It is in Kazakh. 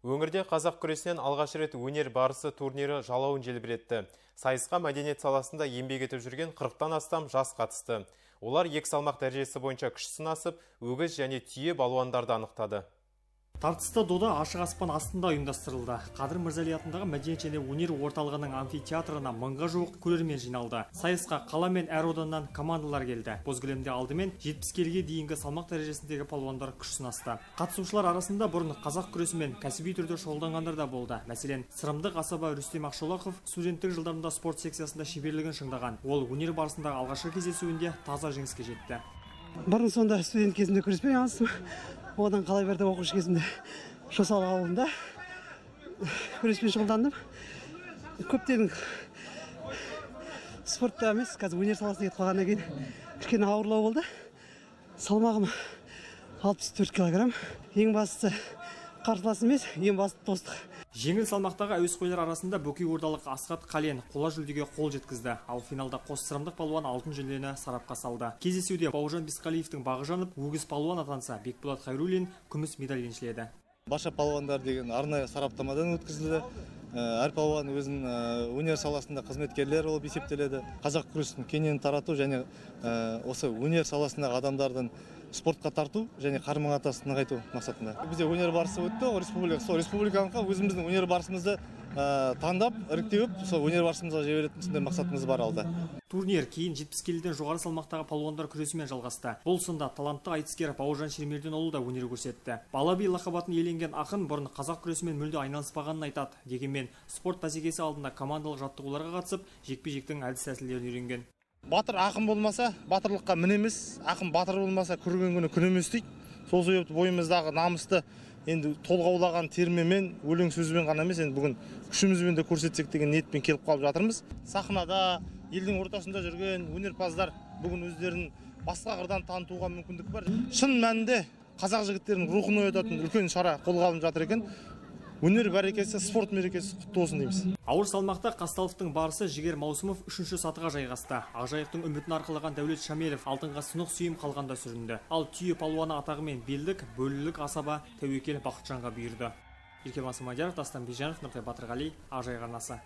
Өңірде қазақ күресінен алғаш рет өнер барысы турнирі жалауын желбіретті. Сайысқа мәдениет саласында еңбек етіп жүрген 40-тан астам жас қатысты. Олар екі салмақ дәрежесі бойынша күш сынасып, өгіз және түйе балуандарды анықтады. Тартысты дода ашық аспан астында ұйымдастырылды. Қадыр Мырзали атындағы мәдениет және өнер орталығының амфитеатрына 1000-ға жуық көрермен жиналды. Сайысқа қала мен әр ауданнан командалар келді. Бозгілемде алдымен 70 келіге дейінгі салмақ дәрежесіндегі палуандар күш сынасты. Қатысушылар арасында бұрын қазақ күресімен кәсіби түрде шұғылданғандар да болды. Мәселен, сырымдық асаба Рүстем Ақшолақов студенттік жылдарында спорт секциясында шеберлігін шыңдаған. Ол өнер барысындағы алғашқы кездесуінде таза жеңіске жетті. Бұрын сонда студент кезімде күреспен айналыстым. Одан қалай берді оқушы кезімде Жосалы ауылында күреспен шұғылдандым. Көптен спортта емес, қазір өнер саласына кетіп қалғаннан кейін кішкене ауырлау болды. Салмағым 64 килограмм. Ең бастысы қарсылас емес, ең басты достық. Жеңіл салмақтағы әуесқойлар арасында Бөкей ордалық Асхат Қален қола жүлдеге қол жеткізді. Ал финалда қос сырымдық палуан алтын жүлдені сарапқа салды. Кездесуде Бауыржан Бесқалиевтің бағы жанып, өгіз палуан атанса, Бекболат Хайруллин күміс медаль еншіледі. Барша палуандар деген арнайы сараптамадан өткізілді. Әр палуан өзінің өнер саласында қызметкерлер болып есептеледі. Қазақ күресін кеңінен тарату және осы өнер саласындағы адамдардың спортқа тарту және қарым-қатынасын нығайту мақсатында. Бізде өнер барысы өтті, республика, сол республикаға өзіміздің өнер барысымызды таңдап, іріктеуіп, сол өнер барысымызға жіберетін сондай мақсатымыз бар алда. Турнир кейін 70 келіден жоғары салмақтағы палуандар күресімен жалғасты. Бұл сында талантты айтыскер Бауыржан Шермерденұлы да өнер көрсетті. Бала би лақап атын иеленген ақын бұрын қазақ күресімен мүлде айналыспағанын айтады. Дегенмен спорт бәсекесі алдында командалық жаттығуларға қатысып, жекпе-жектің әдіс-тәсілдерін үйренген. Батыр ақын болмаса, батырлыққа мін емес, ақын батыр болмаса, көрген күні күн емес дейді. Сол себепті бойымыздағы намысты енді толғаулаған термемен, өлең сөзбен ғана емес, енді бүгін күшімізбен де көрсетсек деген ниетпен келіп қалып жатырмыз. Сахнада, елдің ортасында жүрген өнерпаздар бүгін өздерін басқа қырдан танытуға мүмкіндік бар. Шын мәнінде қазақ жігіттерінің рухын оятатын үлкен шара қолға алынып жатыр екен. Өнер бәрекесі, спорт мерекесі құтты болсын дейміз. Ауыр салмақта Қазталовтың барысы Жігер Маусымов 3-ші сатыға жайғасты. Ақжайықтың үмітін арқалаған Дәулет Шамелов алтынға сынық сүйем қалғанда сүрінді. Ал түйе палуаны атағымен белдік, бөлілік асаба Тәуекел Бақытжанға бұйырды. Еркебұлан Смадияров, Дастан Бижанов, Нұртай Батырғали, Ақжайық арнасы.